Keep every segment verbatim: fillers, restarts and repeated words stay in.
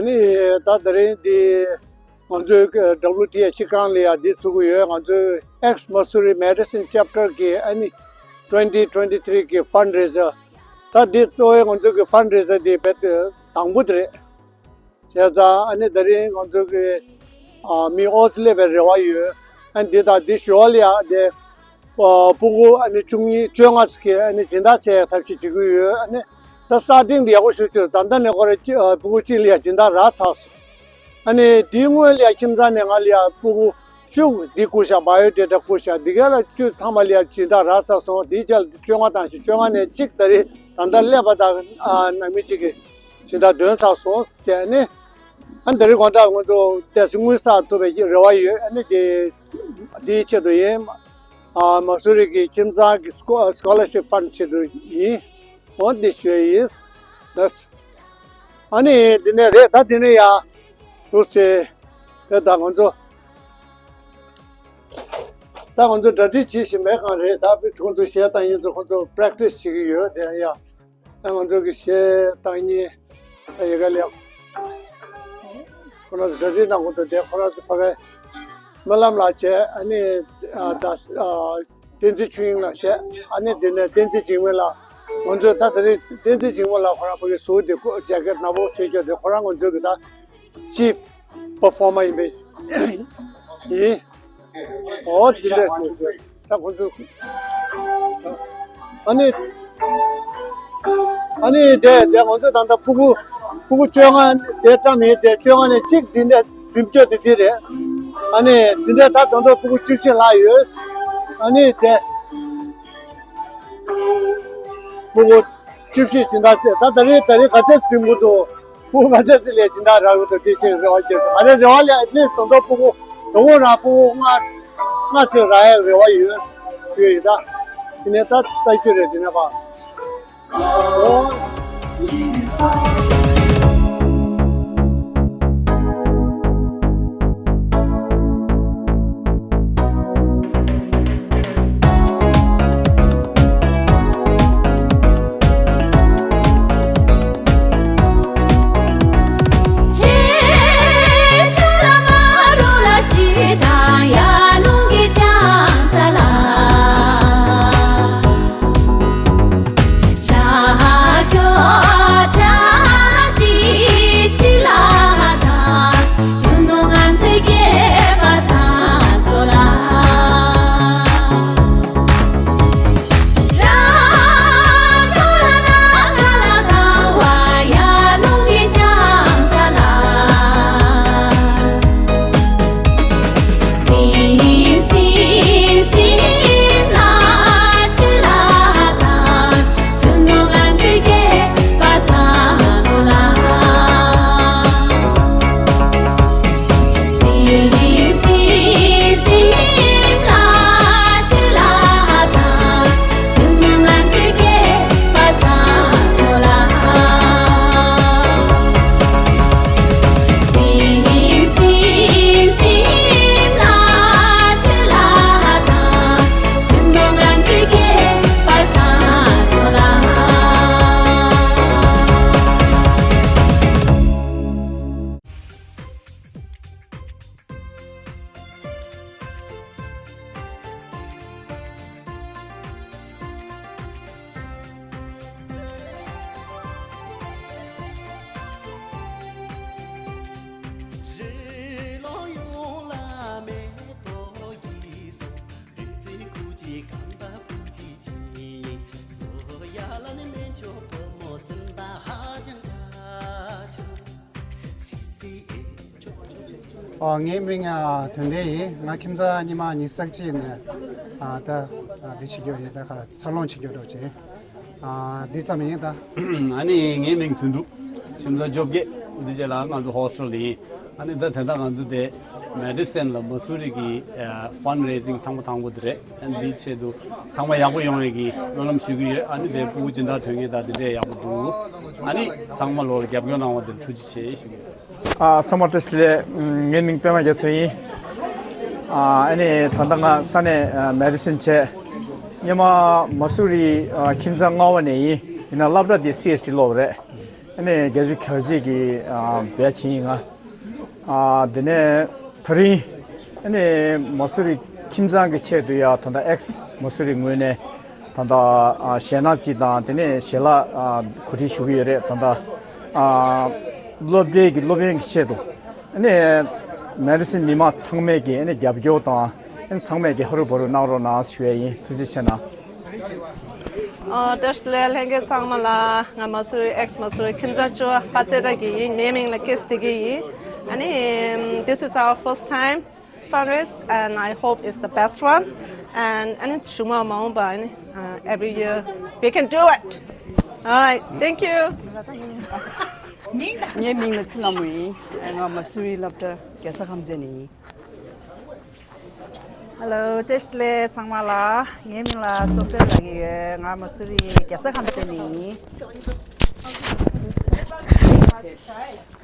ནི་ད་དེ་རིང་འདི་ང་ཚོའི་W T H ཁང་ལ་ཡ་འདི་ཚུགས་ཀྱི་ཡོད། ང་ཚོའི་Ex Mussoorie Medicine Chapter གི་ཨ་ནི་twenty twenty-three གི་fundraiser། ད་འདི་གཙོ་བོའི་ང་ཚོའི་གི་fundraiser འདི་རྦད་དེ་དང་པོ་དེ་རེད། བྱས་ཙང་ཨ་ནི་དེ་རིང་ང་ཚོ་གི་ཨ་མི་ཨོ་སི་སླེབས་པའི་རེ་བ་ཡོད། ཨ་ནི་འདི་དང་འདི་ཞོར་ལ་ཡ་དེ་ཨ་སྤུ་གུ་ཨ་ནི་བཅུ་གཉིས་བཅོ་ལྔ་ཙམ་གྱི་ཨ་ནི་སྦྱིན་བདག་བྱེད་ཡག་ཐབས་ཤེས་བྱེད་ཀྱི་ཡོད། ཨ་ནི་ད་སྟར་ཊིང་དེ་ཡག་པོ་ཞེ་པོ་ཅིག་ད་ལྟ་ནས་ཁོ་རང་ཅི་ཨ་སྤུ་གུ་གཅིག་ལ་ཡ་སྦྱིན་བདག་རག་ཚར་སོང་། ཨ་ནི་དེའི་སྔོན་ལ་ཡ་ཁྱིམ་ཚང་ནས་ང་ལ་ཡ་སྤུ་གུ་བཅུ་འདི་བསྐུར་བཞག་བྷའི་ཡོ་ཌེ་ཊ་བསྐུར་བཞག་འདི་ག་ལ་བཅུ་ཐ་མ་ལ་ཡ་སྦྱིན་བདག་རག་ཚར་སོང་། དེའི་ཆ་ལ་བཅོ་ལྔ་བཏང་ཞིང་བཅོ་ལྔ་ནས་གཅིག་ད་རེས་ད་ལྟ་སླེབས་པ་དང་ཨ་ནང་མི་གཅིག་གིས་སྦྱིན་བདག་འདོན་ཚར་སོང་ཟེར་ནས། ཨ་ནི་དེ་རིང་དགོང་དག་ང་ཚོ་དེ་ཚོ་དངུལ་བསགས་ཐུབ་པའི་རེ་བ་ཡོད། ཨ་ནི་དེ་དེའི་ཆེད་དུ་ཡིན། ཨ་མ་སུ་རི་གི་ཁྱིམ་ཚང་གི་སྐོ་སི་ཀོ་ལར་ཤིབ་ཕན་ཌི་ཆེད་དུ་ཡིན། འོ་འདི་ཞུ་ཡིན། ལགས། ཨ་ནི་འདི་ནས་རེད། ད་འདི་ནས་ཡ་ལུག་སེ་རེད། ད་ང་ཚོ་ད་ང་ཚོ་གྲ་སྒྲིག་བྱེད་བཞིན་པའི་སྒང་རེད། ད་ཁོང་ཚོ་གཞས་བཏང་ཡིན་ཚོ་ཁོང་ཚོ་པེ་རེག་ཊི་སི་བྱེད་ཀྱི་ཡོད་དེ་ཡ། ད་ང་ཚོ་གི་གཞས་བཏང་ཉིན་ད་ཡི་ག་ལེགས། ཁོ་རང་ཚོ་གྲ་སྒྲིག་གནང་དགོས་འདུག་དེ་ཁོ་རང་ཚོ་ཕ་གའི་སྨོན་ལམ་ལགས་བྱས། ཨ་ནི་ཨ་ད་ཨ་བསྟན་འཛིན་ཆོས་དབྱིངས་ལགས་བྱས། ཨ་ནི་དེ་ནས་བསྟན་འཛིན་འཇིགས་མེད་ལགས། ང་ཚོས་ད་དེ་རིང་བསྟན་འཛིན་འཇིགས་མེད་ལགས་ཁོ་རང་ཕ་གི་ཟུར་དེ་ཀོ་ཇེ་ཀེ་ཊི་ནག་པོ་བྱས་ཀྱོག་དེ་ཁོ་རང་ང་ཚོའི་གི་ད་ཅིཕ་པར་ཕོར་མར་ཡིན་པས་ཡིན། ཨོ་དེ་འདྲ་བྱས་བྱས་ད་ཁོ་ཚོ། ཨ་ནི་ཨ་ནི་དེ་དེ་ང་ཚོ་ད་ལྟ་ཕྲུ་གུ་ཕྲུ་གུ་བཅོ་ལྔ་དེ་བཀྲམ་ཡིན། དེ་བཅོ་ལྔ་ནས་གཅིག་འདི་འདྲ་འགྲིམ་ཀྱོག་དེ་འདི་རེད། ཨ་ནི་འདི་འདྲ་ད་དོན་དུ་ཕྲུ་གུ་བཅུ་བཞི་ལྷག་ཡོད། ཨ་ནི་དེ་ཕྲུ་གུ་བཅུ་བཞི་སྦྱིན་བདག་བྱས། ད་ད་རེས་ད་རེས་ག་ཚད་འགྲིམ་དགོས་འདུག་ཕྲུ་གུ་ག་ཚད་ཅིག་ལ་སྦྱིན་བདག་རག་གི་འདུག་དེ་ཅིག་རེ་བ་བསྐྱེད་སོང་། ང་རའི་རེ་བ་ལ་ཨེ་ཊི་ལིསི་ཊི་དོན་དུ་ཕྲུ་གུ་དོ་དགོང་རང་ཕྲུ་གུ་ལྔ་ལྔ་ཙམ་རག་ཡག་རེ་བ་ཡོད་ཞུ་ཡིན། ད་དེ་ནས་ད་ལྟ་རྒྱུ་རེད། དེ་ནས་ཕར། ཨ། ངའི་མིང་ཨ་དོན་ལྡན་ཡིན། ང་ཁྱིམ་ཚང་ཉི་མ་ཉི་ཤུ་རྩ་གཅིག་ནས་ཨ་ད་ཨ་འདི་བྱེད་རྒྱུ་ཡིན། ད་ག་འཚར་ལོངས་བྱེད་རྒྱུ་འགྲོ་བྱེད། ཨ་འདི་ཙམ་ཡིན་ད། ཨ་ནི་ངའི་མིང་དོན་གྲུབ། ཁྱིམ་ཚང་བཅོ་བརྒྱད། འདི་རྗེས་ལ་ང་ཚོ་ཧོ་སི་ཊེལ་ཡིན། ཨ་ནི་ད་དེ་ད་ང་ཚོ་དེ་མེ་ཌི་སན་ལ་མ་སུ་རི་གི་ཨ་ཕན་རེ་ཛིང་ཐེངས་མ་དང་པོ་དེ་རེད། ཨ་ནི་འདིའི་ཆེད་དུ་ཚང་མ་ཡག་པོ་ཡོང་བའི་གི་སྨོན་ལམ་ཞུ་གི་ཡོད། ཨ་ནི་དེ་ཕྲུ་གུ་སྦྱིན་བདག་ཐོན་མཁན་ད་དེ་འདྲས་ཡག་པོ་འདུག་ཨ་ནི་ཚང་མ་ལོ་ལ་རྒྱབ་སྐྱོར་གནང་བ་དེར་ཐུགས་རྗེ་ཆེ་ཞུ་གི་ཡོད། ཨ། ཚང་མ་བཀྲ་ཤིས་བདེ་ལེགས། ངའི་མིང་པད་མ་རྒྱ་མཚོ་ཡིན། ཨ་ནི་ད་ལྟ་ང་ས་གནས་ཨ་མེ་ཌི་སན་བྱས། སྔོན་མ་མ་སུ་རི་ཨ་ཁྱིམ་ཚང་ལྔ་པ་ནས་ཡིན། ཡིན་ན་སློབ་གྲྭ་དེ་སི་ཨེཆ་ཌི་སློབ་རེད། ནས་བརྒྱད་ཅུ་གྱ་གཅིག་གི་ཨ་བེ་ཆི་ཡིན་ང་། ཨ་དེ་ནས་ད་རིང་ཨ་ནི་མ་སུ་རི་ཁྱིམ་ཚང་གི་ཆེད་དུ་ཡ་ད་ལྟ་ཨེགས་མ་སུ་རི་ངོས་ནས་ད་ལྟ་ཨ་ཞལ་སྣང་གཅིག་དང་དེ་ནས་ཞལ་ལག་ཨ་གོ་སྒྲིག་ཞུ་གི་ཡོད་རེད། ད་ལྟ་ཨ་སློབ་གྲྭའི་གི་སློབ་ཡོན་གྱི་ཆེད་དུ་ཨ་ནི་མེ་ཌི་སིན་མི་མང་ཚང་མས་ཀྱི་ཨ་ནི་རྒྱབ་སྐྱོར་དང་ཨ་ནི་ཚང་མས་ཀྱི་ཧ་རུ་བ་རུ་གནང་རོགས་གནང་ཞུ་ཡས་ཡིན། ཐུགས་རྗེ་ཆེ་གནང་། ཨ་བཀྲ་ཤིས་བདེ་ལེགས་ལྷན་རྒྱས་ཚང་མ་ལ། ང་མ་སུ་རི་ཨེགས་མ་སུ་རི་ཁྱིམ་ཚང་བཅུ་པ་ཧྥ་ཙེ་ཀྲ་གི་ཡིན། ངའི་མིང་ལ་ཀེ་སི་བདེ་སྐྱིད་ཡིན། ཨ་ནི་this is our first time fundraise and I hope it's the best one. And ཨ་ནི་གཞུག་མ་མ་འོངས་པ་ཨ་ནི་ཨ་every year we can do it. All right, thank you. ངའི་མིང་ལ་ཚེ་ལྷ་མོ་ཡིན། ང་མ་སུ་རི་སློབ་གྲྭ་རྒྱལ་ས་ཁམས་ཚན་ནས་ཡིན། Hello, བཀྲ་ཤིས་བདེ་ལེགས་ཚང་མ་ལ། ངའི་མིང་ལ་བསོད་སྤྲུལ་ལབ་ཀྱི་ཡོད། ང་མ་སུ་རི་རྒྱལ་ས་ཁམས་ཚན་ནས་ཡིན།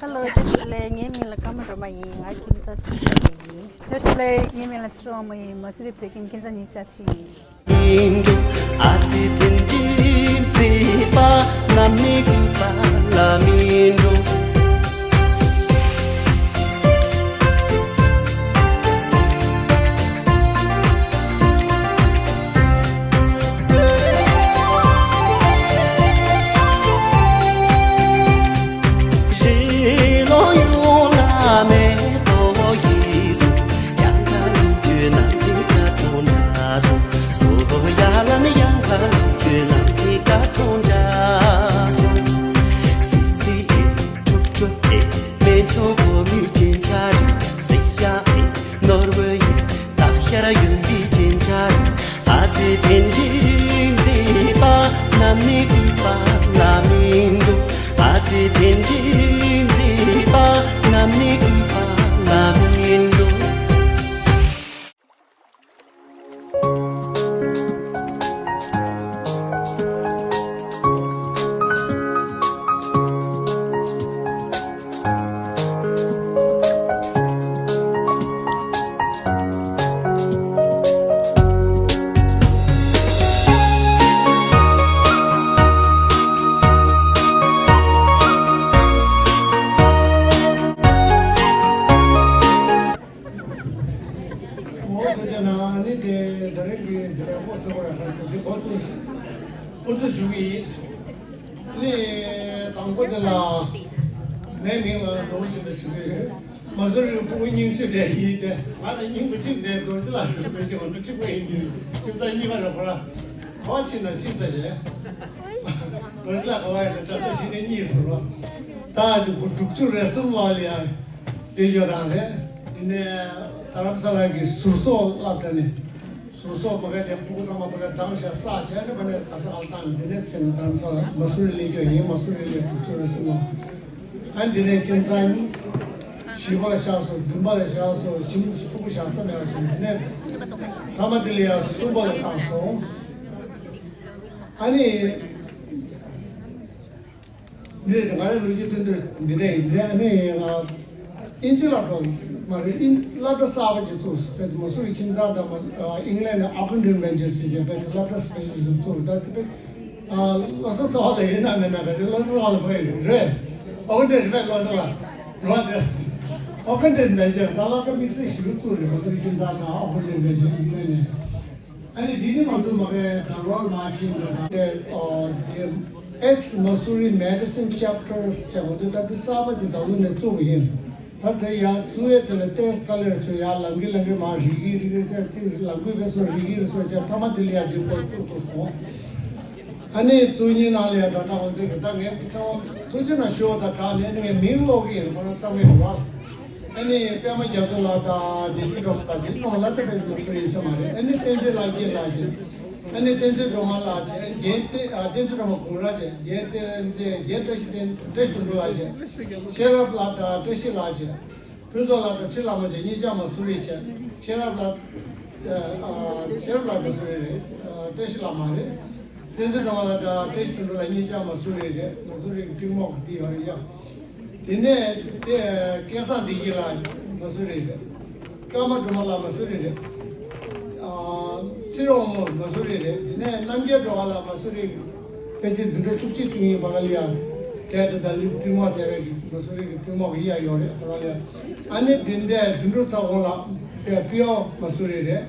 Hello, བཀྲ་ཤིས་བདེ་ལེགས། ངའི་མིང་ལ་ཀརྨ་སྒྲོལ་མ་ཡིན། ང་ཁྱིམ་ཚང་བཅུ་པ་ཡིན། བཀྲ་ཤིས་བདེ་ལེགས། ངའི་མིང་ལ་ཚེ་རིང་དབང་མོ་ཡིན། མ་སུ་རི་བོད་ཁྱིམ་ཁྱིམ་ཚང་ཉི་ཤུ་རྩ་བཞི་ཡིན། མི་འགྲོ། ཨ་ཙི་དེ་འདྲའི་མཛེས་པ་ནམ་ནས་གོས་པ་ལ་མི་འགྲོ། རི་ལོ་ཡོངས་ལ་མེ་ཏོག་ཡིས་སོ། ཡང་ཁ་ལུག་ཁྱོད་ནམ་དུས་ཀ་ཚོ་འདྲ་སོ། སོ་ཡ་ལ་ནི་ཡང་ཁ་ལུག་ཁྱོད་ནམ་དུས་ཀ་ཚོ་འདྲ་སོ། སི་སི་ཨེ། ཁྲུག་ཁྲུག་ཨེ། སྨན་ཆུང་བུ་མོའི་སྤྱན་ཆ་རེད། སི་ཡ་ཨེ། ནོར་བུ་ཡིན། སྟག་ཤར་གཡོན་པའི་སྤྱན་ཆ་རེད། ཨ་ཙི་དེ་འདྲའི་མཛེས་པ་ནམ་ནས་གོས་པ་ལ་མི་འགྲོ། ཨ་ཙི་དེ་འདྲའི་མཛེས་པ་ནམ་ནས་གོས་པ་ལ་མི་འགྲོ། འོ་དེ་ནས་ནི་དེ་ད་རེས་ཀྱི་མཛད་སྒོ་སོགས་ལ་ཁ་ཤས་འདི་འགོ་བཙུགས་ཤིག་འགོ་བཙུགས་ཞུ་གི་ཡིན། ནི་དང་པོ་དེ་ལ་ངའི་མིང་ལ་རྡོ་རྗེ་ཟེར་གྱི་ཡོད། མ་སུ་རི་ཕྲུ་གུ་རྙིང་ཤོས་དེ་ཡིན་ཏེ། ང་ལ་རྙིང་པ་གཅིག་དེ་རྡོ་རྗེ་ལགས་དེ་ཕལ་ཆེར་ང་ཚོ་གཅིག་པ་ཡིན་དུས་ཁྱིམ་ཚང་གཉིས་ཀ་རེད། ཁོ་ར་ག་པར་ཕྱིན་ན་ཕྱིན་ཚར་རེད། རྡོ་རྗེ་ལགས་ག་པར་ཡོད་ན་ད་ལྟ་གཞི་ནས་གཉིད་སོང་རོགས། ད་དེ་དགུ་དྲུག་ཅུ་རེ་གསུམ་ལོ་ལ་ཡང་དེ་ཡོད་རང་རེད། དེ་ནས་རྡ་རམ་ས་ལ་གི་ཟུར་གསོག་སློབ་གྲྭ་ནས། ཟུར་གསོག་མ་ག་དེ་ཕྲུ་གུ་ཚང་མ་མ་ག་བྱང་ཤག་བསགས་བྱས་ནས་མ་ནས་ག་ས་ག་ལ་བཏང་། དེ་ནས་ཚེ་ན་རྡ་རམ་ས་ལ་མ་སུ་རི་སླེབས་རྒྱུ་ཡིན། མ་སུ་རི་སླེབས་དྲུག་ཅུ་རེ་གསུམ་ལོ། ཨ་འདི་ནས་ཁྱིམ་ཚང་བཞི་པ་ལ་བཞག་སོང་། བདུན་པ་ལ་བཞག་སོང་། གཞི་ཕྲུ་གུ་བཞག་ས་མེད་པ་བྱུང་། དེ་ནས་ཐ་མ་དེ་ལ་ཡང་གསུམ་པ་ལ་བཏང་སོང་། ཨ་ནི། འདི་རེད། ང་རའི་ལོ་རྒྱུས་སྟོན་དུས་འདི་འདྲ་ཡིན། འདི་ནས་ང་དབྱིན་ཇི་སློབ་གྲྭ་མ་རེད། དབྱིན་སློབ་གྲྭ་གསར་པ་ཅིག་བཙུགས་སོང་། དཔེ་མ་སུ་རི་ཁྱིམ་ཚང་དང་མ་ཨིང་ལན་ནས་ཨོ་ཁན་ཌན་ཝེན་ཅར་ཟེར་བྱས་དཔེ་དེ་སློབ་གྲྭ་སི་པེ་ཤལ་ཅིག་བཙུགས་རེད། ད་དེ་དཔེ་ཨ་བློ་བཟང་ཚེ་དབང་ལགས་ཡིན་ན་མིན་ན་ག་ཚོད་བློ་བཟང་ཚེ་དབང་ལགས་ཕ་ཡུལ་རེད། ཨོ་ཁན་ཌན་རེད་པས། བློ་བཟང་ལགས་རེད་པས། དེ་ཨོ་ཁན་ཌན་ཝེན་ཅར་ད་སློབ་གྲྭ་དམིགས་བསལ་ཞིག་བཙུགས་རེད། མ་སུ་རི་ཁྱིམ་ཚང་དང་ཨོ་ཁན་ཌན་ཝེན་ཅར་ཨིང་ལན་ནས། ཨ་ནི་འདི་ནི་ང་ཚོ་མ་གའི་དང་རོགས་མ་ཕྱིན་པ་དང་དེ་ཨོ་དེ་Ex Mussoorie Medicine Chapters ཟེར་ང་ཚོ་ད་འདི་གསར་པ་ཅིག་ད་ལོ་ནས་བཙུགས་པ་ཡིན། ད་དེ་ཡང་བཙུགས་ཡས་དེ་ལ་ཏེས་ཀ་ལེར་ཚོ་ཡང་ལང་གི་ལང་གི་མ་རིག་གི་རིག་གི་ཚེ་ཚིག་ལང་གི་བས་སོ་རིག་གི་རིག་སོ་ཅེ་ཐ་མ་དེ་ལ་ཡང་འདི་སྐོར་བཙུགས་ཐུབ་སོང་། ཨ་ནི་བཙུགས་ཉིན་ནང་ལ་ཡང་ད་ལྟ་ང་ཚོའི་གི་ད་ངས་ཚེ་དབང་ཐུགས་རྗེ་གནང་ཞུ་བ་དང་སྦྲགས་ནས་ངས་མིང་ཀློག་གི་ཡིན། ཁོ་རང་ཚང་མས་རེད་བ། ཨ་ནི་པད་མ་རྒྱ་མཚོ་ལགས་དང་བདེ་སྐྱིད་སྒྲོལ་མ་དང་དེ་གཏོང་ལ་དེ་བས་ལོ་སུ་ཡིན་ས་མ་རེད། ཨ་ནི་བསྟན་འཛིན་ལྷ་རྒྱལ་ལགས་ཀྱིས། ཨ་ནི་བསྟན་འཛིན་སྒྲོལ་མ་ལགས་ཀྱིས། ཨ་ནི་རྒན་བསྟན་ཨ་བསྟན་འཛིན་སྒྲོལ་མ་གུང་ར་ཀྱིས། རྒན་བསྟན་འཛིན་རྒན་བཀྲ་ཤིས་བསྟན་བཀྲ་ཤིས་དོན་གྲུབ་ལགས་ཀྱིས། ཤེས་རབ་ལགས་དང་བཀྲ་ཤིས་ལགས་ཀྱིས། ཕུན་ཚོགས་ལགས་དང་ཚེ་བླ་མ་ཀྱིས། གཉིས་ཆ་མ་སུ་རི་ཀྱིས། ཤེས་རབ་ལགས་ཨ་ཤེས་རབ་ལགས་མ་སུ་རི་རེད། ཨ་བཀྲ་ཤིས་ལགས་མ་རེད། བསྟན་འཛིན་སྒྲོལ་མ་ལགས་དང་བཀྲ་ཤིས་དོན་གྲུབ་ལགས་གཉིས་ཆ་མ་སུ་རི་རེད། མ་སུ་རི་གི་ཏིང་མོག་གི་ཏི་ཡོད་རེད་ཡ། དེ་ནས་དེ་སྐལ་བཟང་བདེ་སྐྱིད་ལགས་མ་སུ་རི་རེད། ཀརྨ་སྒྲོལ་མ་ལགས་མ་སུ་རི་རེད། ཨ་ཚེ་རིང་དབང་མོ་མ་སུ་རི་རེད། དེ་ནས་རྣམ་རྒྱལ་སྒྲོལ་དཀར་ལགས་མ་སུ་རི། ཕལ་ཆེར་འཛིན་གྲྭ་བཅུ་གཅིག་བཅུ་གཉིས་བར་ལ་ཡ། དེ་དེ་ད་ལི་ཏིར་མ་ཟེར་བའི་གི་མ་སུ་རི་གི་ཏིར་མ་གི་ཡ་ཡོད་རེད་ཁོ་རང་ལ། ཨ་ནི་དེ་འདྲའི་དུད་འགྲོ་ཚ་ཁོང་ལ་དཔེ་ཡོ་མ་སུ་རི་རེད།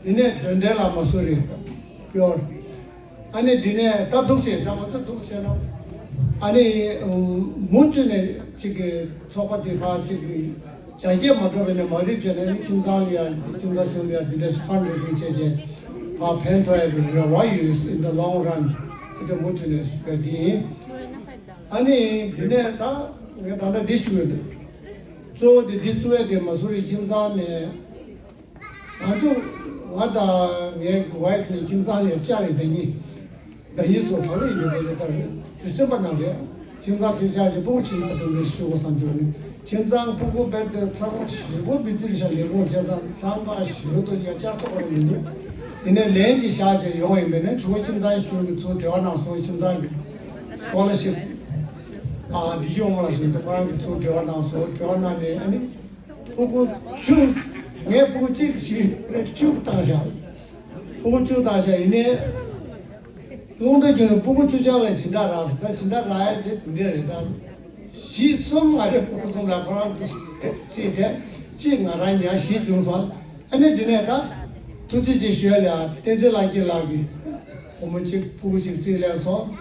དེ་ནས་དོན་ལྡན་ལ་མ་སུ་རི་ཡོད། ཨ་ནི་དེ་ནས་ད་འདུག་ཟེར་ད་ང་ཚོ་འདུག་ཟེར་ན། ཨ་ནི་མུ་མཐུད་ནས་ཅིག་གི་ཚོགས་པ་དེ་ཕར་ཅིག་གི་རྒྱ་སྐྱེད་མ་འགྲོ་བས་ནས་མ་རིག་བྱས་ནས་ནི་ཁྱིམ་ཚང་ལ་ཡ་ཁྱིམ་ཚང་གཞུང་ལ་ཡ་འདི་འདྲ་ཕན་རེ་སིང་བྱས་བྱས་ཕར་ཕན་ཐོགས་ཡ་གི་རེ་བ་ཡོད། In the long run དེ་མུ་མཐུད་ནས་བྱེད་པ་འདི་ཡིན། ཨ་ནི་འདི་ནས་ད་ངས་ད་ལྟ་འདི་ཞུ་གི་འདུག་གཙོ་བོ་དེ་འདི་གཙོ་བོ་དེ་མ་སུ་རི་ཁྱིམ་ཚང་ནས་ང་ཚོ་ང་དང་ངའི་ཝའིཕ་ནས་ཁྱིམ་ཚང་ནས་བཅར་རེད། ཟླ་ཉིན་ཟླ་ཉིན་སོ་ཐོག་ལ་ཡིན་པའི་ལས་ཀ་རེད། དེ་སེམས་པ་ནང་རེད། ཁྱིམ་ཚང་དེ་བཅར་གྱི་སྤུ་གུ་ཆེན་པོ་དང་འདྲ་ཞུ་དགོས་བསམ་བྱུང་ནས་ཁྱིམ་ཚང་སྤུ་གུ་དཔེ་དེ་ཚ་བོ་ཞེ་པོ་མི་ཚེ་ཤ་ལས་ཁུངས་བཅས་ཚང་ཚང་མ་ཞེ་པོ་ཡ་བཅར་ཐུབ་པ་མི་འདུག་ཡིན་ནའི་ལན་ཅིག་བཞག་བྱས་ཡོང་ཡིན་པས་ན་ཇུ་བ་ཁྱིམ་ཚང་གཞུང་གི་ཚུར་འབྲེལ་བ་གནང་སོང་། ཁྱིམ་ཚང་གི་སྐོ་ལ་ཤིབ་ཨ་འདི་ཡོང་བ་ཞིག་ཁོ་རང་གི་ཚུར་འབྲེལ་བ་གནང་སོང་། འབྲེལ་བ་གནང་ནས་ཨ་ནི། སྤུ་གུ་བཅུ། ངས་སྤུ་གུ་གཅིག་ཞིག་ནས་བཅུ་བཏང་བཞག་སྤུ་གུ་བཅུ་བཏང་བཞག་ཡིན་ནའི། རླུང་རྟ་རྒྱུན་ནས་སྤུ་གུ་བཅུ་ཆ་ལ་སྦྱིན་བདག་རག་སོང་། ད་སྦྱིན་བདག་རག་ཡ་དེ་འདི་རེད་ད། བཞི་གསུམ་མ་རེད། སྤུ་གུ་གསུམ་ལ་ཁོ་རང་གཅིག་གཅིག་དེ་གཅིག་ང་རང་ཉར་བཞི་བྱུང་སོང་། ཨ་ནི་འདི་ནས་ད་ཐུགས་རྗེ་ཆེ་ཞུ་ཡ་ལ་བསྟན་འཛིན་ལྷ་སྐྱིད་ལགས་ཀྱིས་སྒོར་མོ་གཅིག་སྤུ་གུ་གཅིག་རྩིས་ལེན་སོང་།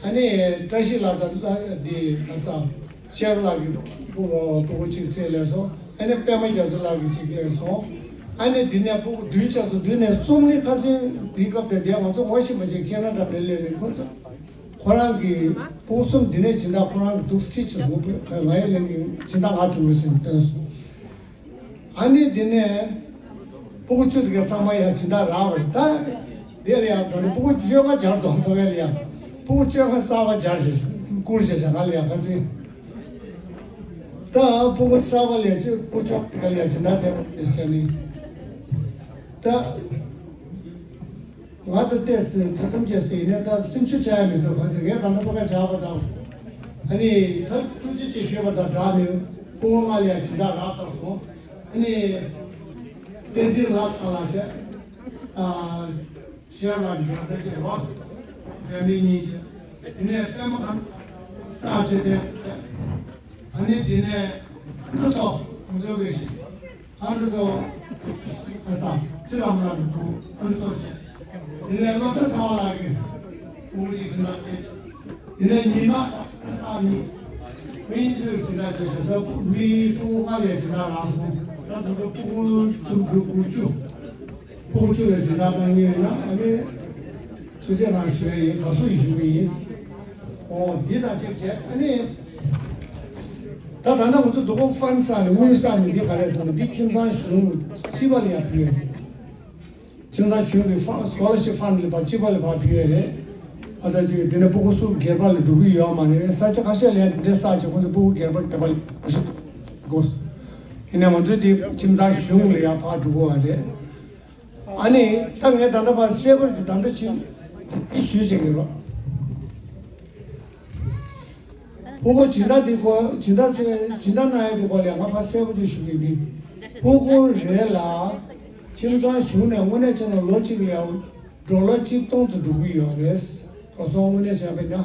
ཨ་ནི་བཀྲ་ཤིས་ལགས་དང་ལ་འདི་ང་ས། ཤེར་ལགས་ཀྱི་སྤུ་སྤུ་གུ་གཅིག་རྩིས་ལེན་སོང་། ཨ་ནི་པད་མ་རྒྱ་མཚོ་ལགས་ཀྱི་གཅིག་ལེན་སོང་། ཨ་ནི་འདི་ནས་སྤུ་གུ་བདུན་ཆགས་སོང་། བདུན་ནས་གསུམ་ནི་ཁ་སང་འདིའི་སྐབས་དེ་དེ་ང་ཚོ་ངོ་ཤེས་པ་ཞིག་ཁེ་ན་ཌ་ནས་སླེབས་ནས་ཁོ་ཚོ་ཁོ་རང་གི་སྤུ་གུ་གསུམ་འདི་ནས་སྦྱིན་བདག་ཁོ་རང་གི་འདུག་ཁྲིད་ཆེ་སོང་། ང་ཡི་ལན་གྱི་སྦྱིན་བདག་ང་དུ་མི་སེམས་བཏོན་སོང་། ཨ་ནི་དེ་ནས་སྤུ་གུ་བཅུ་དེ་ག་ཚང་མ་ཡང་སྦྱིན་བདག་རག་པ་རེད་ད། དེ་ལ་ཡང་ད་ནི་སྤུ་གུ་བཅོ་ལྔ་སྦྱར་དང་ད་བས་ལ་ཡང་སྤུ་གུ་བཅོ་ལྔ་གསར་པ་སྦྱར་ཞེས་བསྐུར་ཞེས་བྱ་ང་ལ་ཡང་ཁ་ཚིག་ད་སྤུ་གུ་གསར་པ་ལ་ཡང་སྤུ་གུ་བཅོ་ལྔ་དེ་ག་ལ་ཡང་སྦྱིན་བདག་བསྡད་པ་རེད་ཟེར་ནི་ད། ང་ད་ལྟས་ཚེ་ཐེ་ཚོམ་སྐྱེས་ཟེར་ཡིན་ནའི་ད་སེམས་ཤུགས་ཆག་ཡ་མི་འདུག་ག་ཚེ་ངས་ད་ལྟ་ཕ་ག་བྱ་བ་དང་། ཨ་ནི་ད་ཐུགས་རྗེ་ཆེ་ཞུས་པ་དང་སྦྲགས་ནས་སྐུ་ངོ་ལྔ་ལ་ཡང་སྦྱིན་བདག་རག་ཚར་སོང་། ཨ་ནི་བསྟན་འཛིན་ལགས་གང་ལ་བྱས། ཨ་ཤེར་ལགས་འབྱོར་ཕྲན་བྱས་རོགས། ཕན་མི་གཉིས་བྱས། དེ་ནས་པད་མ་གང་བཏགས་བྱས་ཏེ། ཨ་ནི་དེ་ནས་ཁ་ཚོགས་ཁོང་ཚོའི་ལས་བྱེད། ཨ་ནི་ཚོ་ཁ་ཚང་ཅི་ལམ་ལམ་དུ་ཨ་ནི་ཚོ་བྱས། དེ་ནས་བློ་བཟང་ཚེ་དབང་ལགས་ཀྱིས་དབུ་ཁྲིད་ཅིག་ཟིན་ལ་བྱས། དེ་ནས་ཉི་མ་ཨ་ནི་མི་ཚོས་ཟིན་ལ་བྱས་ཞེས་སོགས་མི་དབུ་ལྔ་ལས་ཟིན་ལ་རག་སོང་། ད་དུང་ཕྲུ་གུ་ཚོ་དགུ་བཅུ། ཕྲུ་གུ་བཅུ་ལས་ཟིན་ལ་གཏོང་ངེས་ཡོད་ན་ཨ་ནི་ཆུ་ཚོད་རང་ཞུ་ཡ་ཡིན། ག་སུ་ཡིན་ཞུ་གི་ཡིན། ཨོ་འདི་དང་གཅིག་བྱས་ཨ་ནི། ད་ད་ལྟ་ང་ཚོ་སྡུག་པོ་ཕན་བསགས་ནས་དངུལ་བསགས་ནས་འདི་ག་རེ་བསགས་ནས་འདི་ཁྱིམ་ཚང་གཞུང་སྤྱི་པ་ལ་ཡང་ཕུལ་ཡོད། ཁྱིམ་ཚང་གཞུང་གི་ཕ་སྐོ་ལར་ཤིབ་ཕན་ལ་ཕར་སྤྱི་པ་ལ་ཕར་ཕུལ་ཡོད་རེད། ཨ་ད་ཅིག་འདི་ནས་སྤུ་གུ་གསུམ་སྒེར་པ་ལ་འགྲོ་གི་ཡོད་མ་རེད། ས་ཆ་ཁ་ཤས་ལ་ཡང་འདི་བསགས་ཀྱི་ཁོང་ཚོ་སྤུ་གུ་སྒེར་པ་སྒེར་པ་ལ་ཕར་ཤིབ་དགོས། ཡིན་ནའི་ང་ཚོའི་འདི་ཁྱིམ་ཚང་གཞུང་ལ་ཡང་ཕར་འགྲོ་དགོས་པ་རེད། ཨ་ནི་ད་ངས་ད་ལྟ་བར་གསལ་པོ་ཞིག་ད་ལྟ་ཕྱིན་ཞུས་བྱེད་ཀྱི་རོགས། ཕྲུ་གུ་སྦྱིན་བདག་འདི་སྐོར་སྦྱིན་བདག་ཚོས་སྦྱིན་བདག་གནང་ཡ་འདི་སྐོར་ལ་ང་ཕར་གསལ་པོ་ཅིག་ཞུ་གི་འདི། ཕྲུ་གུ་རེ་ལ་ཁྱིམ་ཚང་གཞུང་ནས་དངོས་གནས་བྱས་ན་ལོ་གཅིག་ལ་ཡང་ཌོ་ལར་གཅིག་སྟོང་ཙམ་འགྲོ་གི་ཡོད་རེད། གོ་སོང་དངོས་གནས་བྱས་པ་ཡིན་ན།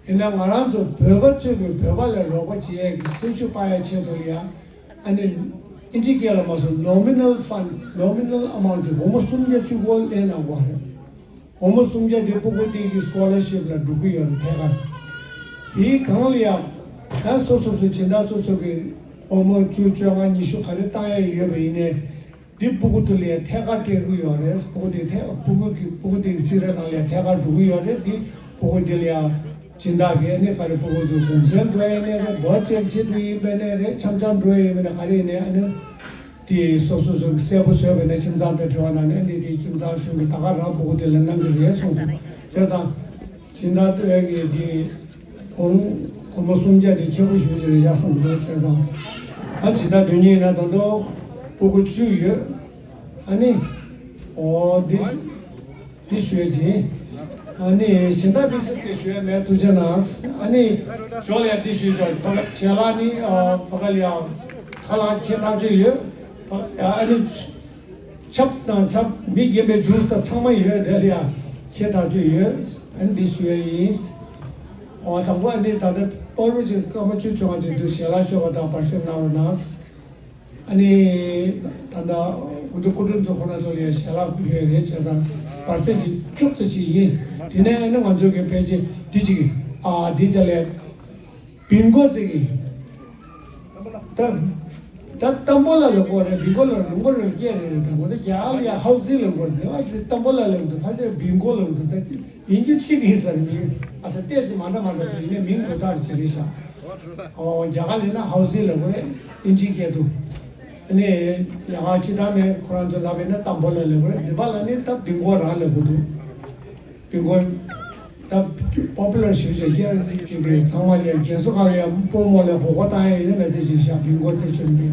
ཡིན་ན་ང་རང་ཚོ་བོད་པ་ཚོས་ཀྱི་བོད་པ་ལ་རོགས་པ་བྱེད་ཡས་ཀྱི་སེམས་ཤུགས་སྤར་ཡ་ཆེད་དུ་ལ་ཡ། ཨ་ནི་ཨིན་ཇི་སྐད་ལ་མ་སོང་nominal fund nominal amount སྒོར་མོ་སུམ་བརྒྱ་བཅུ་དགུ་ལེན་གནང་དགོས་རེད། སྒོར་མོ་སུམ་བརྒྱ་དེ་སྤུ་གུ་དེ་གི་སྐོ་ལར་ཤིབ་ལ་འགྲོ་གི་ཡོད་རེད་ཐད་ཀར། དེའི་སྒང་ལ་ཡ། ད་སོ་སོ་སོ་སྦྱིན་བདག་སོ་སོ་གི་སྒོར་མོ་བཅུ་བཅོ་ལྔ་ཉི་ཤུ་ག་རེ་བཏང་ཡ་ཡོད་པ་ཡིན་ནའི། འདི་སྤུ་གུ་དེ་ལ་ཐད་ཀར་སྤྲད་ཀྱི་ཡོད་རེད། སྤུ་གུ་དེ་ཐད་སྤུ་གུ་གི་སྤུ་གུ་དེ་གི་རྩིས་ར་ནང་ལ་ཐད་ཀར་འགྲོ་གི་ཡོད་རེད། འདི་སྤུ་གུ་དེ་ལ་ཡང་སྦྱིན་བདག་གིས་ཨ་ནི་ག་རེ་སྤུ་གུ་ཚོ་གུང་སེང་འགྲོ་ཡིན་ནའི་རེད། བར་ཐི་ཌེ་ཆེད་དུ་ཡིན་པ་ནའི་རེད། འཆམ་འཆམ་འགྲོ་ཡིན་པ་ནའི་ག་རེ་ཡིན་ནའི་ཨ་ནི་དེ་སོ་སོ་སོ་གི་གསལ་པོ་བཟོས་པ་ནས་ཁྱིམ་ཚང་དང་འབྲེལ་བ་གནང་ནས་ཨ་ནི་དེ་ཁྱིམ་ཚང་གཞུང་གི་ད་ག་རང་སྤུ་གུ་དེ་ལ་གནང་གི་རེད་གསུངས་སོང་། བྱས་ཙང་། སྦྱིན་བདག་སྤྲོད་ཡག་གི་དེ་སྒོར་སྒོར་མོ་སུམ་བརྒྱ་དེ་ཁྱད་པར་ཞེ་པོ་ཅིག་རེད་བཞག་བསམ་འདུག་བྱས་ཙང་། ཨ་སྦྱིན་བདག་དོན་གཉེར་ཡིན་ན་ད་དུང་སྤུ་གུ་བཅུ་ཡོད། ཨ་ནི། ཨོ་འདི། འདི་ཞུ་ཡ་ཅིང་། ཨ་ནི་སྦྱིན་བདག་མི་སེར་གྱི་ཞུ་ཡ་མེད་ཐུགས་རྗེ་གནང་། ཨ་ནི། ཞོར་ལ་ཡ་འདི་ཞུས་ཆོག་ཕ་ག་ཞལ་ལག་ནི་ཨ་ཕ་ག་ལ་ཡ། ཁ་ལག་ཁྱེར་ཐག་ཆོད་ཡོད། ཕ་ག་ཨ་ནི། ཆབ་དང་ཆབ་མི་རྒན་པའི་ཇུས་དང་ཚང་མ་ཡོད་དེ་ལ་ཡ། ཁྱེར་ཐག་ཆོད་ཡོད། ཨ་ནི་འདི་ཞུ་ཡ་ཡིན། ཨོ་དང་པོ་ཨ་ནི་ད་ལྟ་པར་རིས་ཀྱི་སྐར་མ་བཅུ་བཅོ་ལྔ་ཅིག་འདུག་ཞལ་ལག་མཆོད་པ་དང་བར་སེང་གནང་རོགས་གནང་། ཨ་ནི་ད་ལྟ་འོ་འདི་སྐུ་མགྲོན་ཚོ་ཁོ་རང་ཚོ་ལ་ཡང་ཞལ་ལག་ཕུལ་ཡོད་རེད། བྱས་ཙང་བར་སེང་ཅིག་བཅུག་ཙམ་ཅིག་ཡིན། དེ་ནས་ཨ་ནི་ང་ཚོ་གི་ཕལ་ཆེར་འདི་ཅིག་ཨ་འདི་ཅ་ལས། བིང་གོ་རྩེ་གི། ད་ད་ཏམ་པོ་ལ་ལབ་དགོས་རེད། བིང་གོ་ལ་ལུང་པ་རེ་སྐད་རེ་རེད། ད་ང་ཚོ་རྒྱ་གར་ལ་ཡ་ཧའུ་ཟི་ལབ་དགོས་རེད། ཨ་ཏམ་པོ་ལ་ལབ་འདུག་ཕལ་ཆེར་བིང་གོ་ལབ་འདུག་ད་ཡིན་རྒྱུ་གཅིག་ཡིན་ས་རེད། མིང་ཨ་ས་ཏོག་ཙམ་མ་འདྲ་མ་འདྲ་འདུག་ཡིན་ནའི་མིང་དེ་དག་རེ་བྱས་རེད་ཤག་ཨོ་རྒྱ་གར་ལ་ཡིན་ན་ཧའུ་ཟི་ལབ་དགོས་རེད། ཨིན་ཇིའི་སྐད་དུ། ཨ་ནི་ཡ་ང་སྤྱིར་བཏང་ནས་ཁོ་རང་ཚོ་ལབ་ཡིན་ན་ཏམ་པོ་ལ་ལབ་དགོས་རེད། འདི་པ་ལ་ནི་ད་བིང་གོ་རང་ལབ་དགོས་འདུག་བིང་གོ། ད་པོ་པུ་ལར་ཞེས་བྱ་རྒྱ་ཅིག་གི་ཚང་མ་ལ་རྒྱལ་ས་ཁག་ལ་ཡང་སྤོ་མོ་ལ་ཧོ་ཧོ་བཏང་ཡ་ཡིན་ན་མེད་ཚེ་ཞིག་བཞག་བིང་གོ་རྩེ་ཆུ་འདི།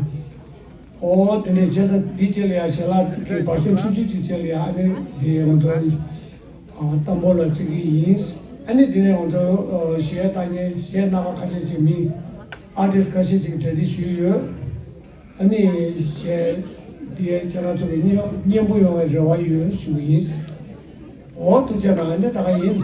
ཨོ་དེ་ནས་བྱས་ཙང་འདི་བཅས་ལ་ཡང་ཞལ་ལག་གི་བར་སེང་ཆུང་ཆུང་ཅིག་བཅས་ལ་ཡང་ཨ་ནི་འདི་ང་ཚོ་ཨ་ཏམ་པོ་ལ་བརྩི་གི་ཡིན། ཨ་ནི་འདི་ནས་ང་ཚོ་གཞས་བཏང་མཁན་གཞས་སྣ་ཁ་ཁ་ཤས་ཅིག་མི་ཨར་ཊིསི་ཁ་ཤས་ཅིག་གྲ་སྒྲིག་ཞུས་ཡོད། ཨ་ནི་གཞས་འདི་ཁྱེད་རང་ཚོ་གི་སྙན་སྙན་པོ་ཡོང་བའི་རེ་བ་ཡོད་ཞུ་གི་ཡིན། འོ་ཐུགས་རྗེ་གནང་། ཨ་ནི་ད་ག་ཡིན།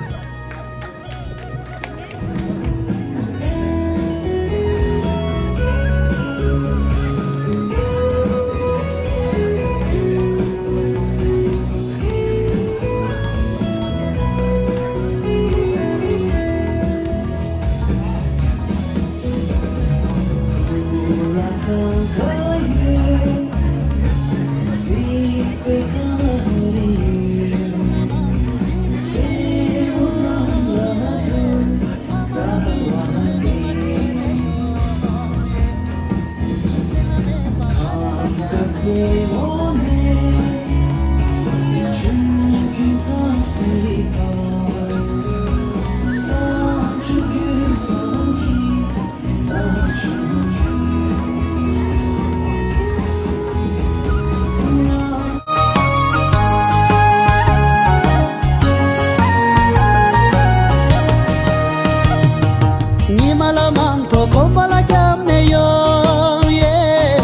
ཉི་མ་ལ་མང་པོ་གོམ་པ་ལ་བརྒྱབ་ནས་ཡོང་ཡེ།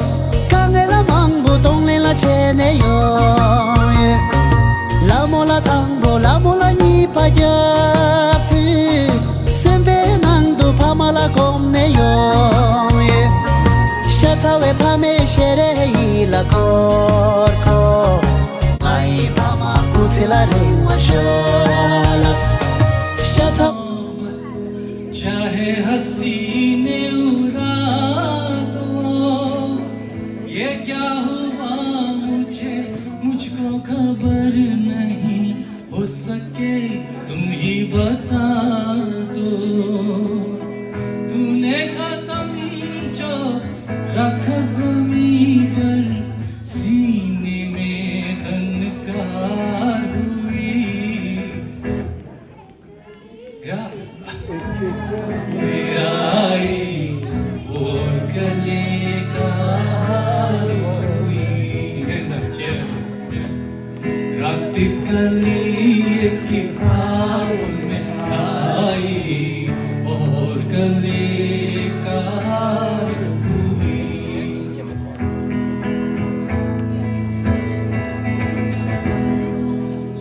དཀའ་ངལ་ལ་མང་པོ་གདོང་ལེན་ལ་བྱས་ནས་ཡོང་ཡེ། ལ་མོ་ལ་དང་པོ་ལ་མོ་ལ་གཉིས་པ་བརྒྱབ་དུས། སེམས་པའི་ནང་དུ་ཕ་མ་ལ་གོམས་ནས་ཡོང་ཡེ། ཤ་ཚ་བའི་ཕ་མའི་ཞལ་རས་ཡིད་ལ་འཁོར་འཁོར། ང་ཡི་ཕ་མ་སྐུ་ཚེ་ལ་རིང་བ་ཤོག་ལགས། ཤ་ཚ། चाहे हसीने उड़ा दो, ये क्या हुआ मुझे, मुझको खबर नहीं, हो सके तुम ही बता दो। तूने खत्म जो रखा जमीं पर, सीने में धनकार हुई। या। ये आई और कली का हाल हुई। रात कली एक ख्वाब में आई और कली का हाल हुई।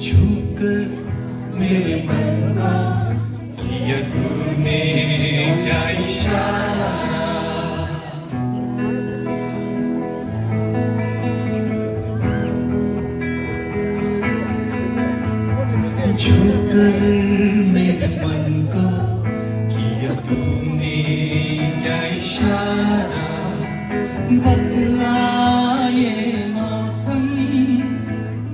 छूकर मेरे मन को किया तूने क्या इशारा। छूकर मेरे मन को किया तूने क्या इशारा। बदला ये मौसम,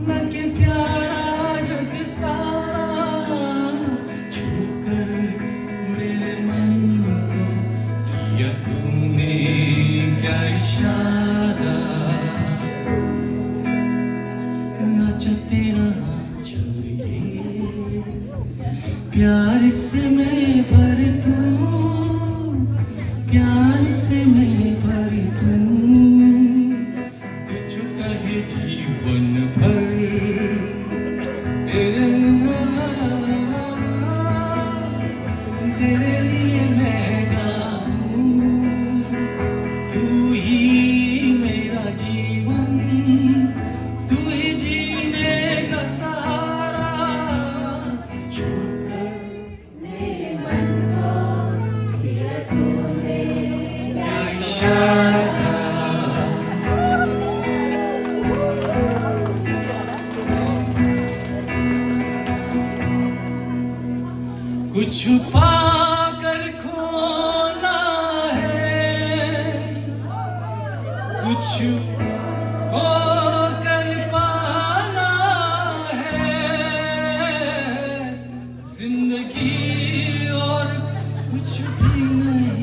लगे प्यारा जग सारा। छूकर मेरे मन को किया तूने क्या इशारा। आजा तेरा आंचल ये प्यार से मैं भर दूं, प्यार से मैं भर दूं। तुझको कहे जीवन भर तेरे, तेरे लिए मैं गाऊं। तू ही मेरा जीवन, तू ही जीने का सहारा। छूकर मेरे मन को छुपा कर खोना है, कुछ खो कर पाना है, जिंदगी और कुछ भी नहीं,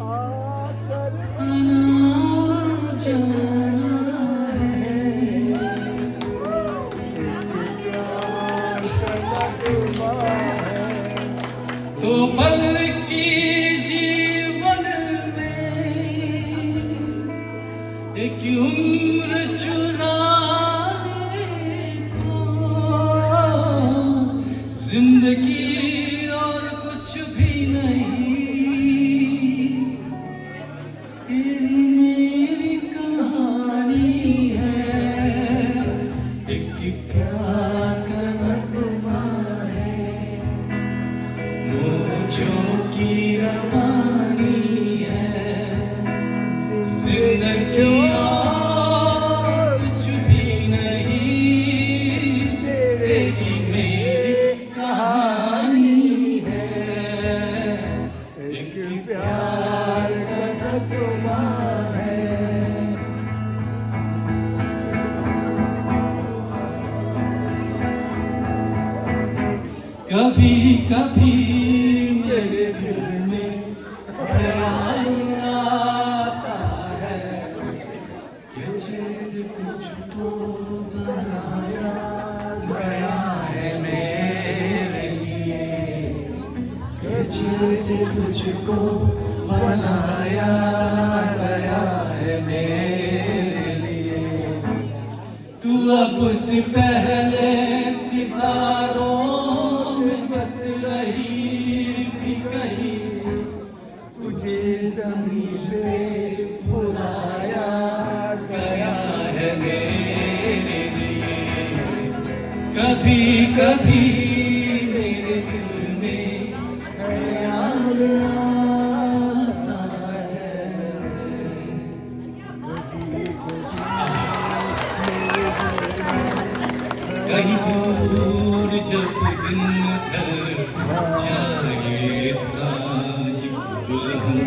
आना और जाना है। दो पल की जीवन में एक उम्र चुराने को जिंदगी और कुछ भी नहीं। तेरी मेरी कहानी है, एक प्यार का नगमा है, मौजों की रवानी है, जिंदगी और कुछ भी नहीं, तेरी मेरी कहानी है। एक प्यार का नगमा है। कभी कभी मेरे दिल में ख्याल आता है, जैसे तुझको बनाया गया है मेरे लिए, जैसे तुझको बनाया गया है मेरे लिए। तू अब से पहले सितारों में बस रही थी कहीं, तुझे जमीन पे बुलाया गया है मेरे लिए। कभी कभी मेरे दिल में ख्याल आता है। कहीं दूर जब दिन ढल जाए, साँझ दुल्हन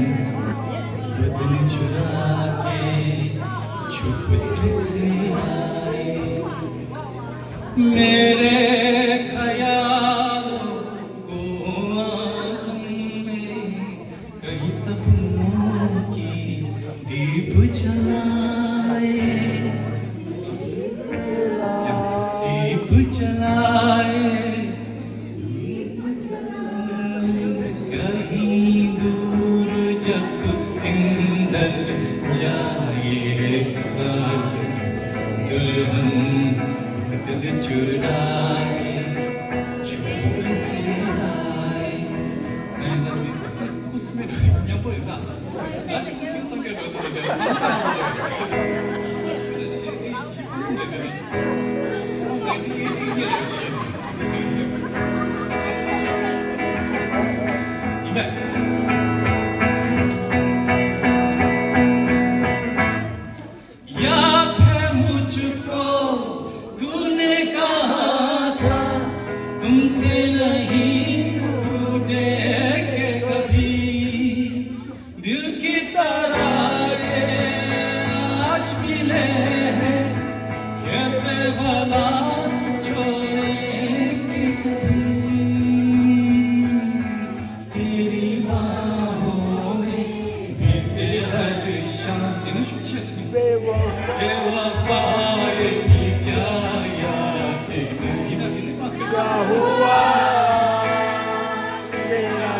बदन चुरा के छुपके से आए। मेरे ख्यालों को आंगन में कहीं सपनों की दीप जलाए, दीप जलाए। कहीं दूर जब दिन ढल जाए, साँझ दुल्हन बदन चुरा के छुपके से आए। याद है मुझको, तूने कहा था, तुमसे नहीं टूटेंगे कभी। दिल की तारें आज मिले हैं, कैसे भला छोड़ेंगे कभी। तेरी बाहों में बीते हर शाम। बेवफा, बेवफा, ये भी क्या याद है? क्या हुआ मेरा?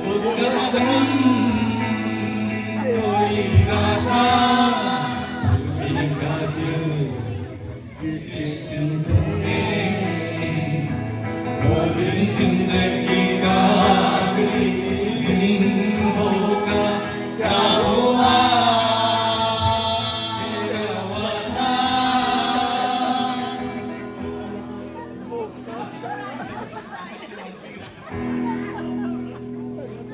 वो कसम तोड़ी रात, भूलने का दिल। जिस दिन तुमने वो दिन जिंदगी का आखिरी दिन होगा, क्या हुआ मेरा वादा?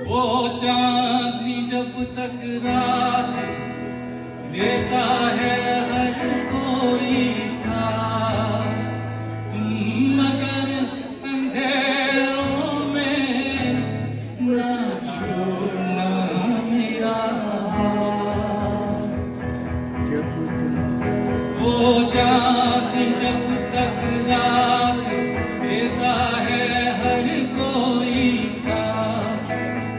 वो चांदनी जब तक रात देता है हर कोई साथ, तुम रात देता है हर कोई साथ,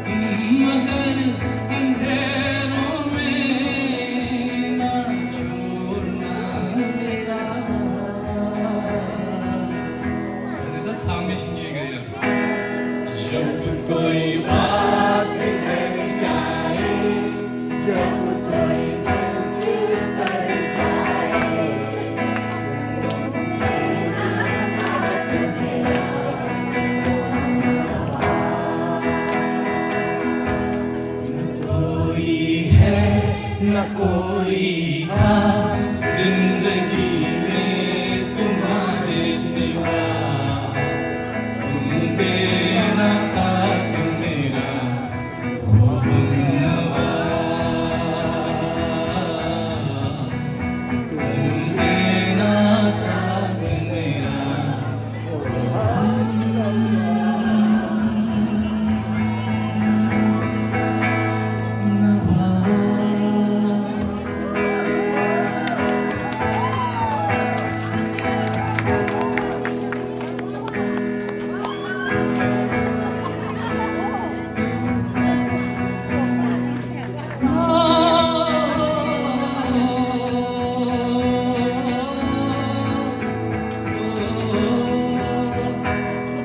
तुम मगर अंधेरों में ना छोड़ना मेरा। ཚང་མས་ཤེས་ཉེན་གི་ཡོད། जब कोई बात कर जाए, जब कोई मुस्कुरा कर जाए, कोई है न कोई था जिंदगी में तुम्हारे सिवा, तुम देना साथ मेरा ओ हमनवा, तुम देना साथ मेरा।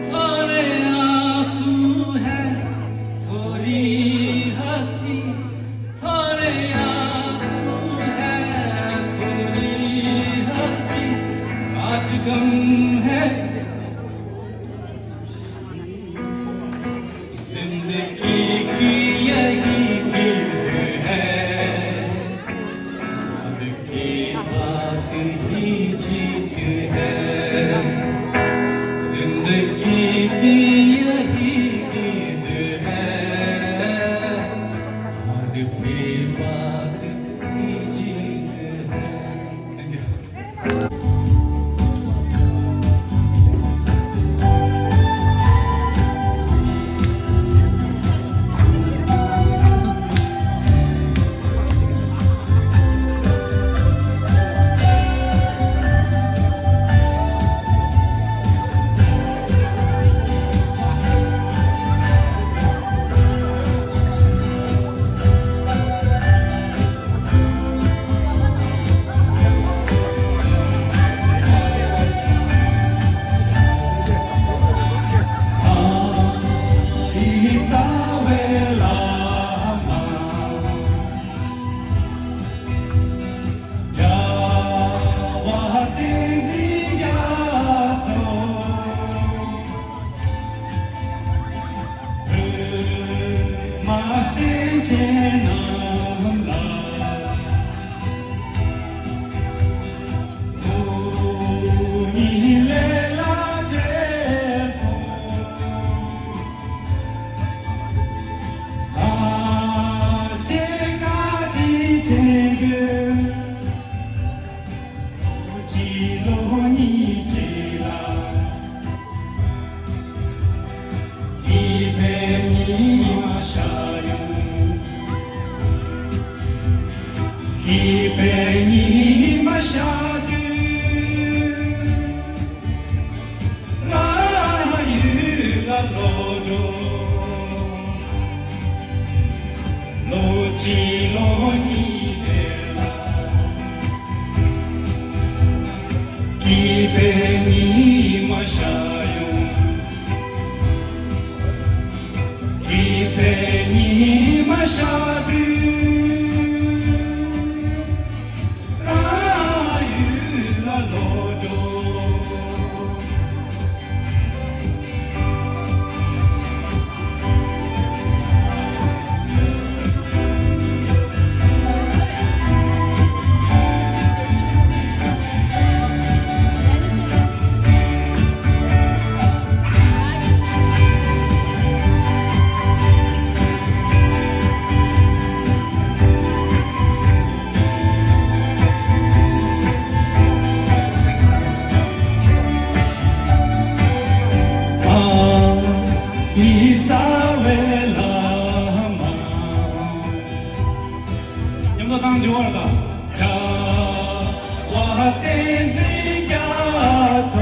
थोड़े आंसू है, थोड़ी हंसी, थोड़े आंसू है, थोड़ी हंसी, आज गम है। जिंदगी की यही कीमत है। की बात ही जीत है, जिंदगी की यही जीत है, हर बेबाक की जीत है। Thank you. གཅིག་ལོ་གཉིས་གཅིག་ལ། སྐྱིད་པའི་ཉི་མ་ཤར་ཡོང་། སྐྱིད་པའི་ཉི་མ་ཤར་དུས། རང་ཡུལ་ལ་ལོག་འགྲོ། ལོ་གཅིག་ལོ་གཉིས་རྗེས་ལ། སྐྱིད་པའི་ཉི་མ་ཤར་ཡོང་། སྐྱིད་པའི་ཉི་མ་ཤར་དུས། རང་ཡུལ་ལ་ལོག་འགྲོ། མཉམ་དུ་བཏང་འགྲོ་བར་དང་། རྒྱལ་བ་བསྟན་འཛིན་རྒྱ་མཚོ།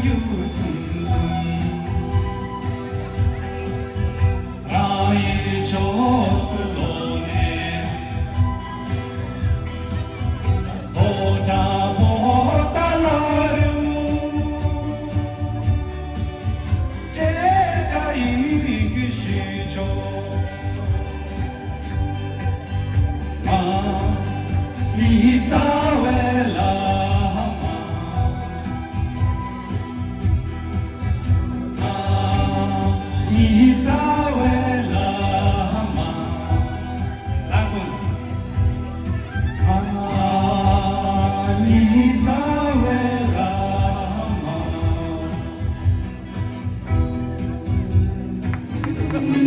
ཡུལ་གསུམ་འཛོམས། རང་ཡུལ་ཕྱོགས་སུ་ལོག་ནས། ལོ་བརྒྱ་པོ་ཏཱ་ལ་རུ། ཅེས་བཀའ་ཡི་གུས་ཞུ་ཆོག། ང་ནི་རྩ་བའི་བླ་མ། ང་ནི་རྩ་བའི་བླ་མ། ལགས་སོ། ང་ནི་རྩ་བའི་བླ་མ། བཀའ་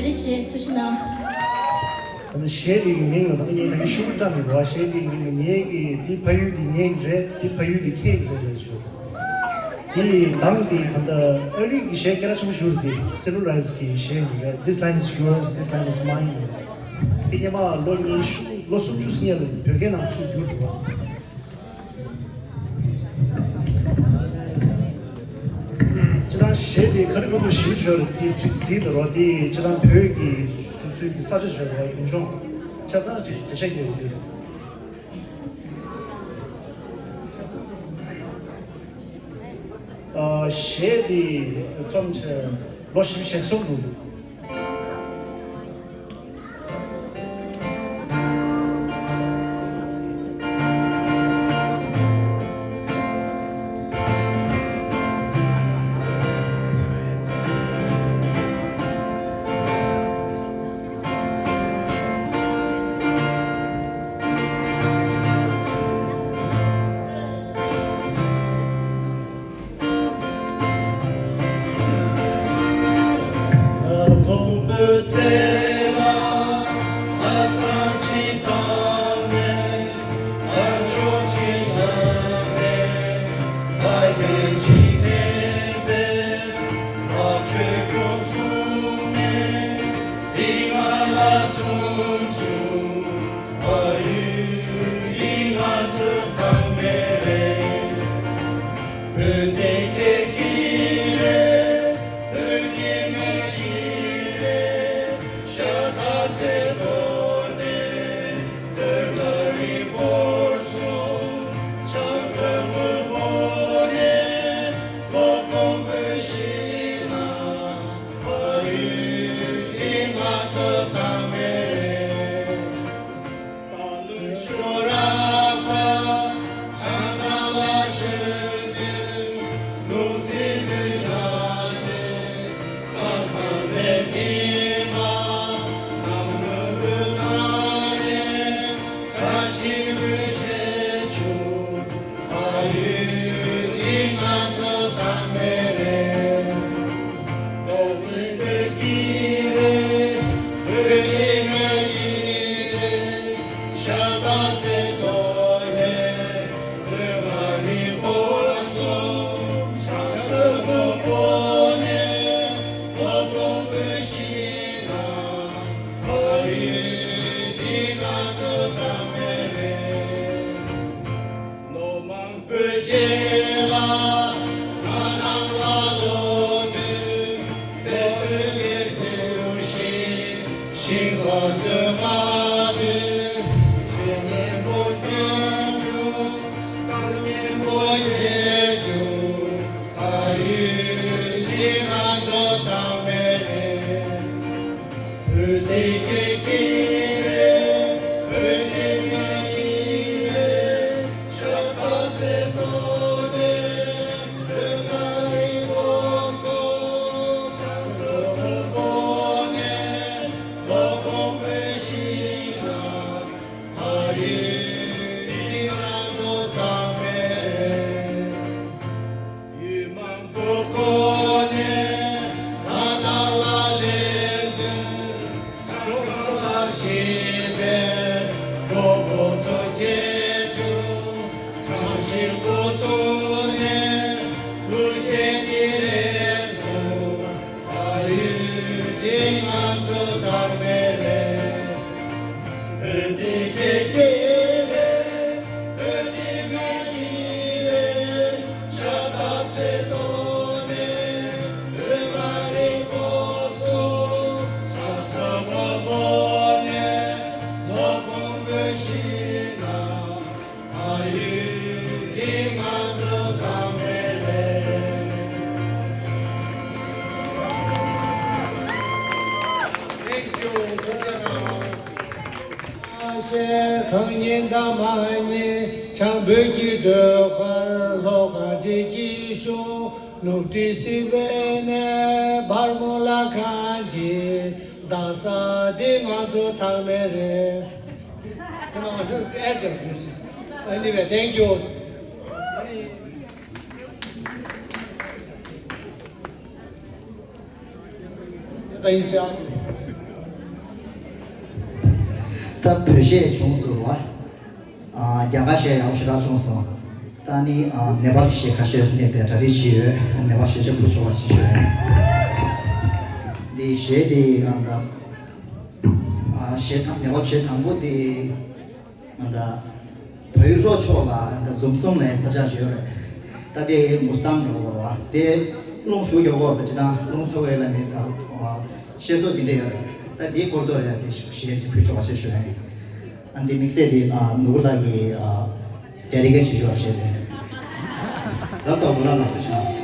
དྲིན་ཆེ། ཐུགས་རྗེ་གནང་། ད་ནི་གཞས་འདི་གི་མིང་ལ་ད་ནི་ངས་ད་ནི་ཤུ་གུ་བཀྲ་མི་དགོས་པ། གཞས་འདི་གི་མིང་ལ་ངའི་གི་འདི་ཕ་ཡུལ་འདི་ངའི་གི་རེད། འདི་ཕ་ཡུལ་འདི་ཁྱེད་ཀྱི་རེད་ལབ་ཞུ། འདི་གདངས་འདི་ད་ལྟ་ཨ་རི་གི་གཞས་སྐད་གྲགས་ཆེན་པོ་ཞིག་རེད། འདི་སི་ལུ་རའི་སི་གི་གཞས་ཡིན་རེད། This line is yours, this line is mine. འདི་སྔོན་མ་ལོ་ཉི་ཤུ་ལོ་སུམ་ཅུ་སྔོན་ལ་བོད་སྐད་ནང་ཚུར་བསྒྱུར་འདུག་པ། སྤྱིར་བཏང་གཞས་འདི་ག་རེ་ག་རེ་ཞིག་བརྗོད་རེད། དེ་གཅིག་གཟིགས་དང་རོ། དེ་སྤྱིར་བཏང་བོད་ཀྱི་སོ་སོའི་གི་ས་ཆ་བརྗོད་རོ། ཡུལ་ལྗོངས་ཆ་ཚང་ཅིག་འགྲེལ་བཤད་རྒྱག་གི་འདུག་ཨ། གཞས་འདི་རྩོམ་བྱས་ལོ་བཞི་བཅུ་ཞེ་གསུམ་འདུག་བྱང་བོད་ཀྱི་ཟློས་གར་ལྷོ་ཁ་འབྲས་ཀྱི་གཞུང་། ནུབ་ཏི་སི་བའི་གནས་བར་མོ་ལ་ཁ་འབྱེད། རྡ་ས་འདི་ང་ཚོ་ཚང་མའི་རེད། Anyway, thank you. ད་ཡིན་ཚེ་ཨ། ད་བོད་གཞས་བྱུང་སོང་བ། ཨ། རྒྱ་གར་གཞས་ཡག་པོ་ཞེ་དྲག་བྱུང་སོང་། ད་ནི་ཨ་ནེ་པཱལ་གཞས་ཁ་ཤས་སུ་ངས་དེ་གྲ་སྒྲིག་བྱས་ཡོད། ནེ་པཱལ་གཞས་ཆེན་པོ་བྱུང་བ་ཞིག་ཞུ་ཡོད། འདི་གཞས་འདི་ཨ་ད་ཨ་གཞས་དང་ནེ་པཱལ་གཞས་དང་པོ་འདི་ཨ་ད། བོད་ལྷོ་ཕྱོགས་ལ་ད་འཛོམས་གསུམ་ལ་ས་ཆ་ཡོད་རེད། ད་དེ་མུ་སི་ཏང་རེད་བ། དེ་རླུང་ཞུ་ཡོད་གོ། ད་ཅི་ད་རླུང་ཚ་བའི་ལ་ནི་ད་བཤད་སྲོལ་དེ་འདྲ་ཡོད་རེད། ད་དེའི་སྐོར་དུ་ཡང་དེ་གཞས་ཅིག་ཕུལ་ཆོག་པ་ཞེས་ཞུ་ཡ་ཡིན། ཨ་འདི་དམིགས་བསལ་དེ་ཨ་ནོར་བུ་ལགས་ཀྱིས་ཨ་རྒྱ་རིགས་ཀྱི་ཞིག་ཡོད་བཤད་དེ། ལགས་སོ། ནོར་བུ་ལགས་ལ་ཕུལ་ཆོག་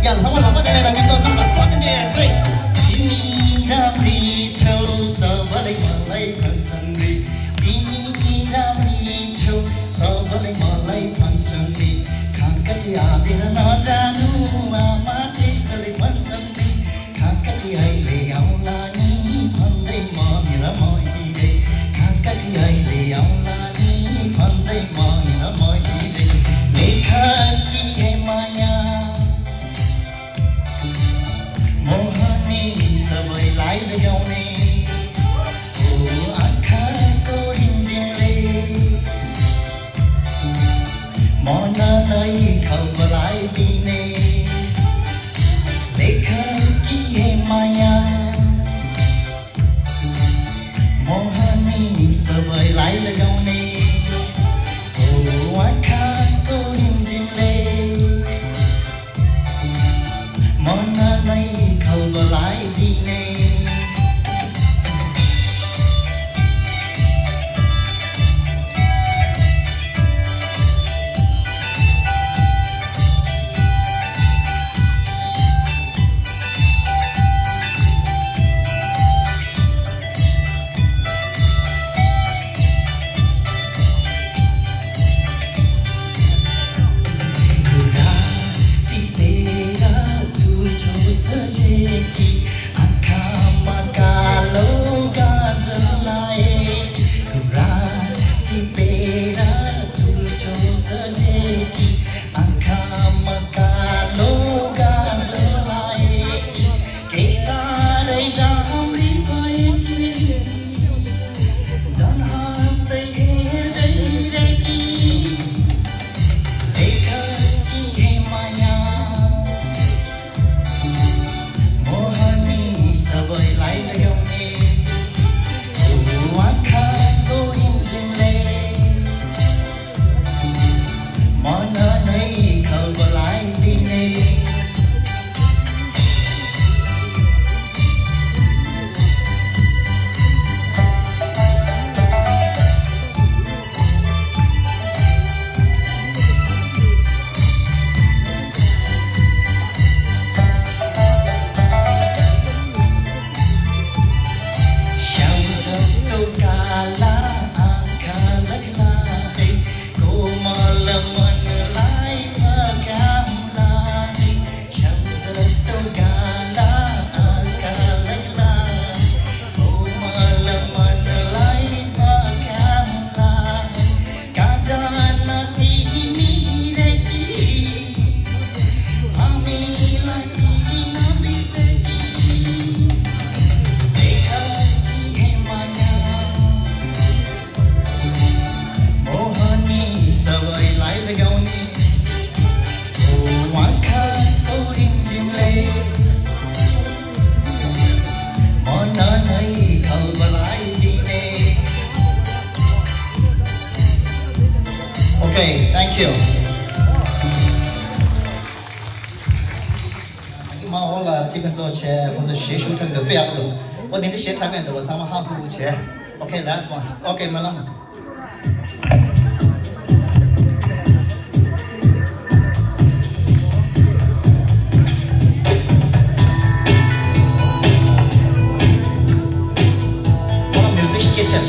ཡ་ལྷ་མོ་ལག་པ་དེ་ལས་ལ་ངན་ཐོག་རྣམ་པ་ཁོ་ནས་རེད། मोहनी सबै लाइल गाउने हो आँखाको रिमझिमले मनलाई खौलाइदिने लेखकी हे माया मोहनी सबै लाइल गाउने हो आँखाको रिमझिमले मनलाई खौलाइदिने Okay, thank you. མ་འོ་ལ་ཚིག་ཕན་ཚོགས་བྱས་ཁོང་ཚོ་གཞས་ཞུ་དྲག་འདུག་དཔེ་ཡག་པོ་འདུག་འོ་དེ་འདྲ་གཞས་དྲག་མེད་འདུག་བ། ཚང་མ་ཧ་ཧུ་ཧུ་བྱས། Okay, last one. Okay, མ་ལམ། Music kitchen.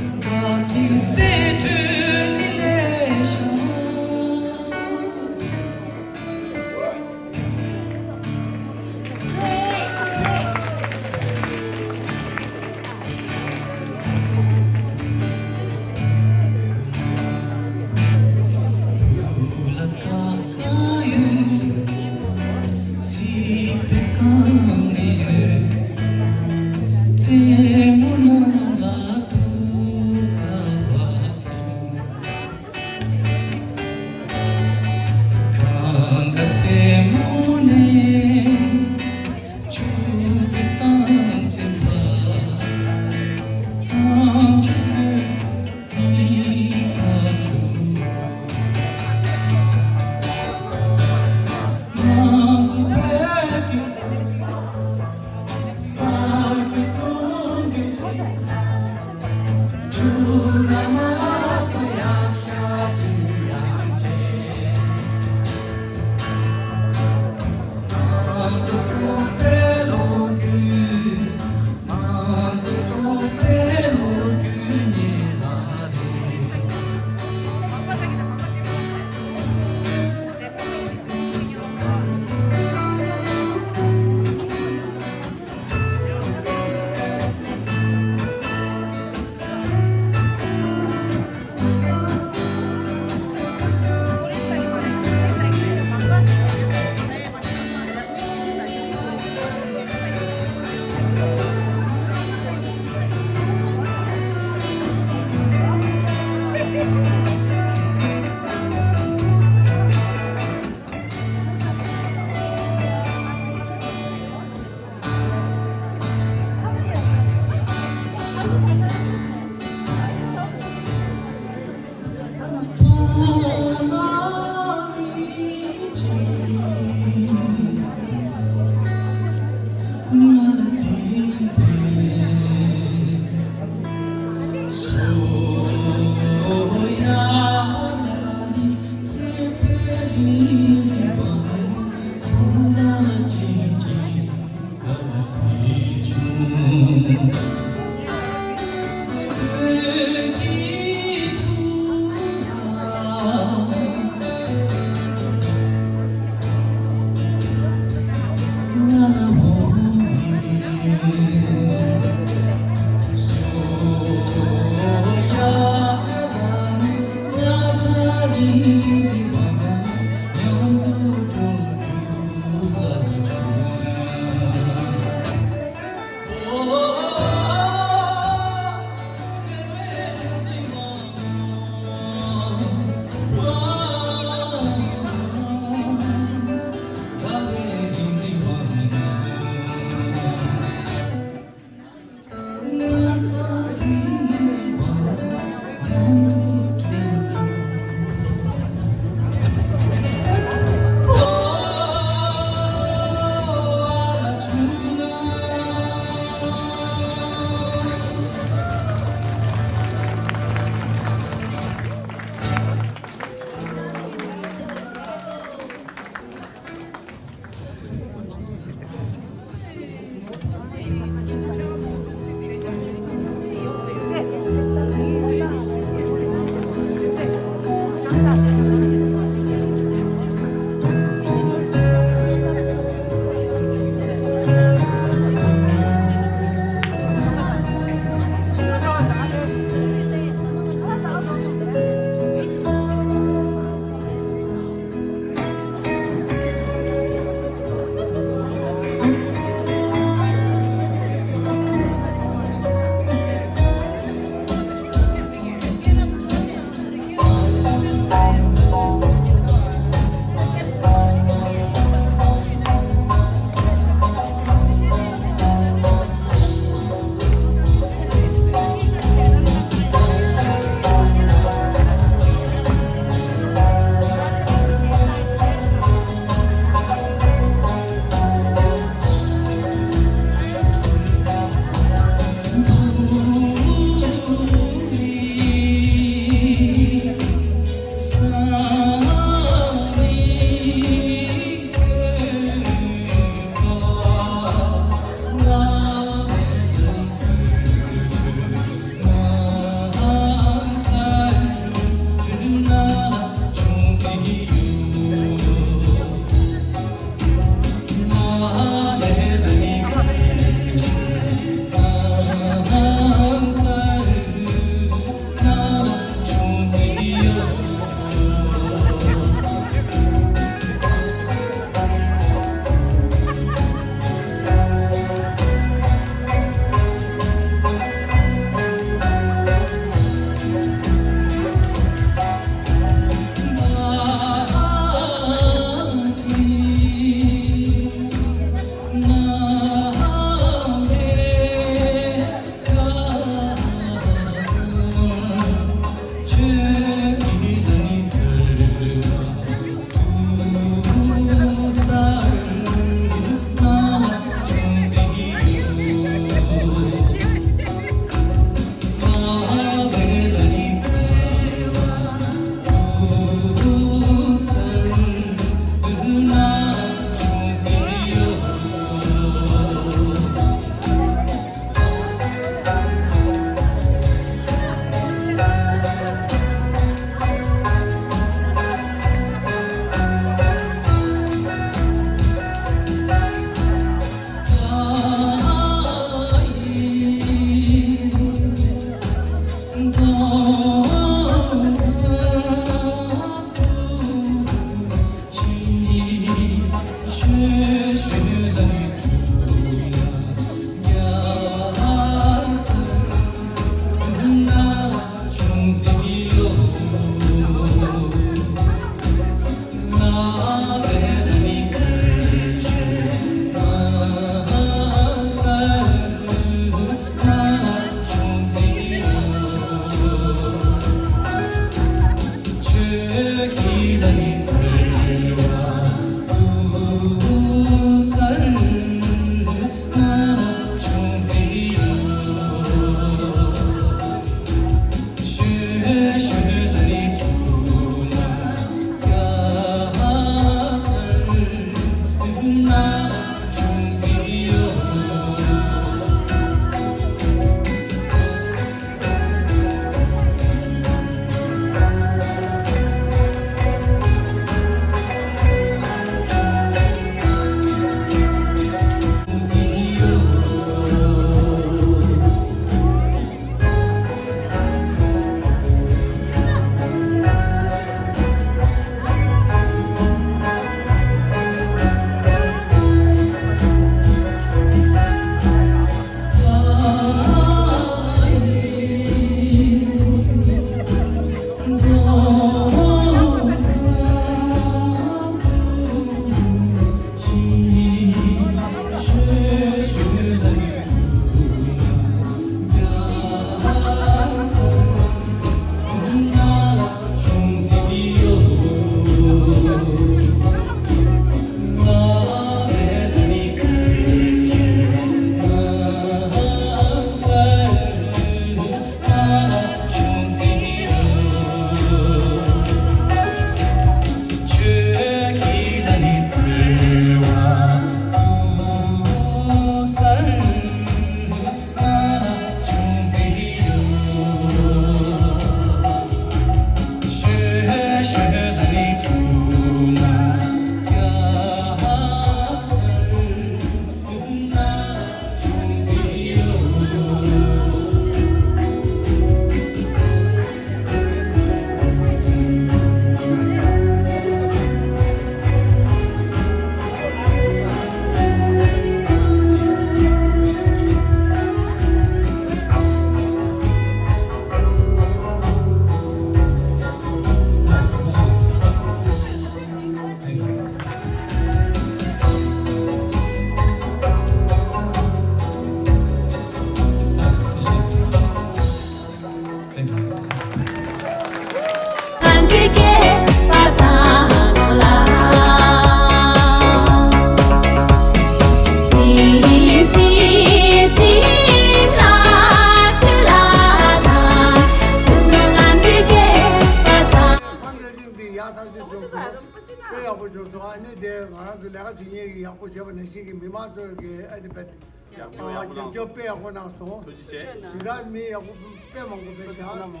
ད་དུས་ཡུན་ཡག་པོ་བྱས་པ་ནང་བཞིན་གྱི་མི་མང་ཚོས་ཀྱི་ཨ་ནི་བེད་ཡག་པོ་ཡག་པོ་རྒྱབ་སྐྱོར་དཔེ་ཡག་པོ་གནང་སོང་། ཐུགས་རྗེ་ཆེ། ཞེ་དྲག་མི་ཡག་པོ་དཔེ་མང་པོ་ཕེབས་ཤག་ཨ་ནི་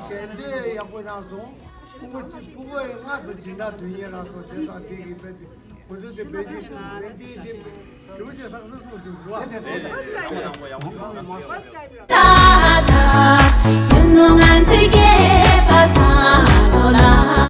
ཞལ་འདྲེ་ཡག་པོ་གནང་སོང་། ཕྲུ་གུ་ཕྲུ་གུ་ཡི་ལྔ་ཚོ་སྦྱིན་བདག་དུས་ཡུན་རག་སོང་བྱས་ཙང་དེ་གི་དཔེ་དེ་ཁོ་ཚོ་དེ་བེད་སྤྱོད་བེད་སྤྱོད་དེ་ཞེ་པོ་ཅིག་སག་སེ་སི་ཕུལ་བྱུང་ཞུ་བ། ད་ད་གཞོན་ནུ་ང་ཚོའི་སྐད་